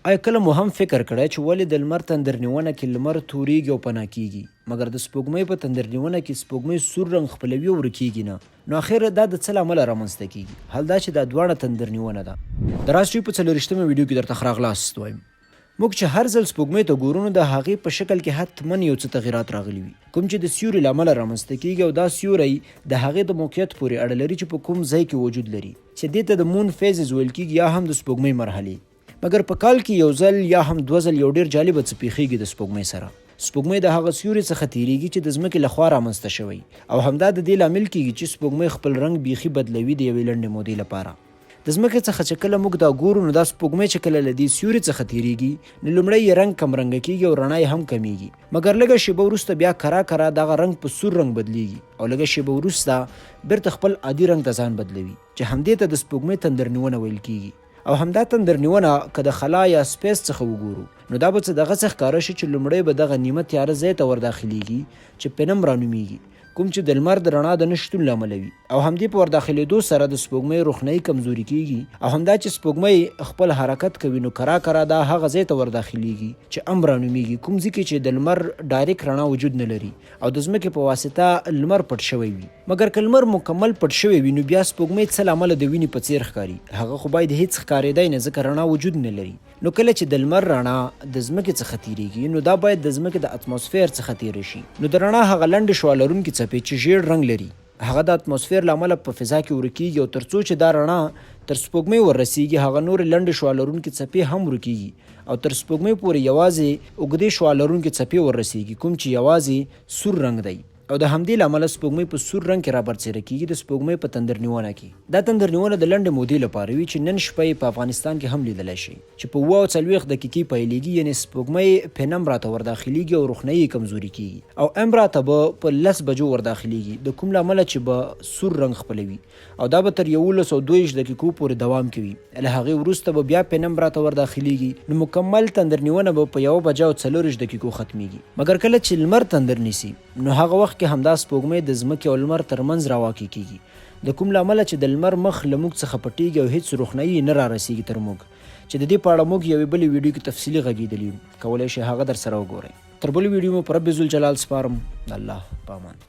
آیا کله مو هم فکر کړی چې ولې د لمر تندرنیونه کې لمر توریږي او پناه کیږي، مګر د سپوږمۍ په تندرنیونه کې سپوږمۍ سور رنګ خپلوي او ورکیږي نه؟ نو اخر دا د څه له امله رامنځته کیږي؟ حال دا چې دا دواړه تندرنیونه ده. د راز ټي وي په څلوریشتمه ویډیو کې درته ښه راغلاست وایم. موږ چې هر ځل سپوږمۍ ته ګورو نو د هغې په شکل کې حتما یو څه تغیرات راغلي وي، کوم چې د سیوري له امله رامنځته کیږي او دا سیوری د هغې د موقعیت پورې اړه لري چې په کوم ځای کې وجود لري، چې دې ته د مون فیزز ویل کیږي یا هم د سپوږمۍ مرحلې. مګر په کال کې یو ځل یا هم دوه ځل یو ډیر جالبه څه پیښیږي د سپوږمۍ سره. سپوږمۍ د هغه سیوري څخه تیریږي چې د ځمکې له خوا رامنځته شوی او همدا د دې لامل کیږي چې سپوږمۍ خپل رنګ بیخي بدلوي د یوې لنډې مودې لپاره. د ځمکې څخه چې کله موږ دا ګورو نو دا سپوږمۍ چې کله له دې سیوري څخه تیریږي نو لومړی یې رنګ کمرنګه کیږي او رڼا یې هم کمیږي، مګر لږه شیبه وروسته بیا کرا کرا دغه رنګ په سور رنګ بدلیږي او لږه شیبه وروسته بیرته خپل عادي رنګ ته ځان بدلوي چې همدې ته د سپوږمۍ تندرنیونه ویل کیږي. او همدا تندرنیونه که د خلا یا space څخه وګورو نو دا به څه دغسې ښکاره شي چې لومړی به دغه نیمه تیاره ځای ته ورداخلیږي چې penumbra نومیږي کوم چې د لمر د رڼا د نه شتون له امله وي او همدې په ورداخلیدو سره د سپوږمۍ روښنایي کمزوري کیږي او همدا چې سپوږمۍ خپل حرکت کوي نو کرا کرا دا هغه ځای ته ورداخلیږي چې umbra نومیږي کوم ځای کې چې د لمر ډایرک رڼا وجود نه لري او د ځمکې په واسطه لمر پټ شوی وي. مګر که لمر مکمل پټ شوی وي نو بیا سپوږمۍ څه له امله د وینې په څیر ښکاري؟ هغه خو باید هیڅ ښکاریدای نه ځکه رڼا وجود نه لري. نو کله چې د لمر رڼا د ځمکې څخه تیریږي نو دا باید د ځمکې د اتموسفیر څخه تیره شي. نو د رڼا هغه لنډې شعاع لرونکې څپې چې ژیړ رنګ لري هغه د اتموسفیر له امله په فضا کې ورکیږي او تر څو چې دا رڼا تر سپوږمۍ ور رسیږي هغه نورې لنډې شعاع لرونکې څپې هم ورکیږي او تر سپوږمۍ پورې یوازې اوږدې شعاع لرونکې څپې ور رسیږي کوم چې یوازې سور رنګ دی. او د همدې له امله سپوږمۍ په سور رنګ کې رابرڅېره کېږي، د سپوږمۍ په تندرنیونه کې. دا تندرنیونه د لنډې مودې لپاره وي چې نن شپه یې په افغانستان کې هم لیدلی شئ، چې په 47 دقیقې پیلېږي، یعنې سپوږمۍ penumbra ته ورداخلېږي او روښنایي یې کمزوري کېږي او umbra ته به په 10 بجو ورداخلېږي، د کوم له امله چې به سور رنګ خپلوي او دا به تر 11 او 22 دقیقو پورې دوام کوي، له هغې وروسته به بیا penumbra ته ورداخلېږي، نو مکمل تندرنیونه به په یوه بجه او 24 دقیقو ختمېږي. مګر کله چې لمر تندر نیسي نو هغه وخت کې همدا سپوږمۍ د ځمکې او لمر تر منځ راواقع کیږي، د کوم له امله چې د لمر مخ له موږ څخه پټیږي او هیڅ روښنایي یې نه رارسیږي تر موږ، چې د دې په اړه موږ یوې بلې ویډیو کې تفصیلي غږیدلي یو، کولای شئ هغه درسره وګورئ. تر بلې ویډیو مو په رب ذوالجلال سپارم، د الله په امان.